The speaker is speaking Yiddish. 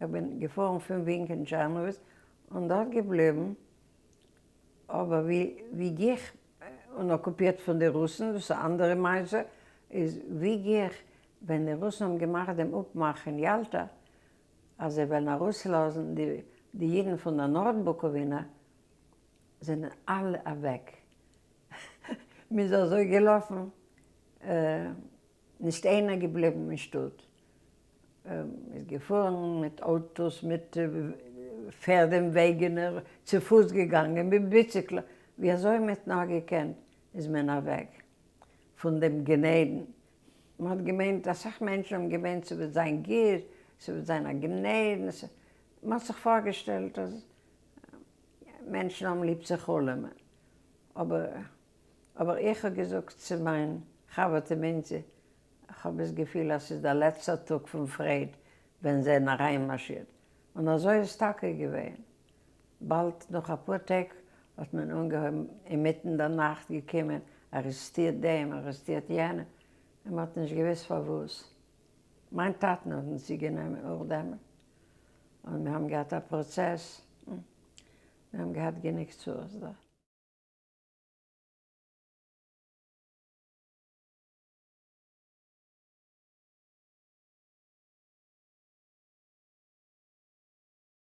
איך בין געפארן פון ווין קיין טשערנאוויץ און דארט געבליבן, אבער ווי גיך, און אקופירט פון די רוסן, דאס איז א אנדערע מעשה, איז ווי גיך ווען די רוסן האבן געמאכט דעם אפמאך אין יאלטא אז זיי וועלן ארויסלאזן די אידן פון דער נארד בוקאווינא, זענען אלע אוועק, מ'איז אזוי געלאפן, נישט איינער געבליבן אין שטאט, מ'איז געפארן מיט אויטאס, מיט פערד און וועגענער, צופוס געגאנגען, מיט ביציקלעך, ווי אזוי מ'האט נאר געקענט איז מען אוועק פון דעם גן עדן, מ'האט געמיינט, אסאך מענטשן האבן געמיינט ס'וועט זיין גוט, ס'וועט זיין א גן עדן, מ'האט זיך פארגעשטעלט אז מענטשן האבן ליב צו חלומ'ען, אבער אבער איך האב געזאגט צו מיין חבר'טע מינצי, איך האב עס געפיל אז ס'איז דער לעצטער טאג פון פרייד ווען זיי זענען אריינמארשירט, און אזוי איז טאקע געווען. באלד נאך אפאר טעג האט מען אנגעהויבן אינמיטן דער נאכט געקומען, ארעסטירט דעם, ארעסטירט יענעם, און מ'האט נישט געוואוסט פארוואס. מיין טאטן האט מען צוגענומען אויך דעמאלט, און מיר האבן געהאט א פראצעס, מיר האבן געהאט גענוג צרות דארט.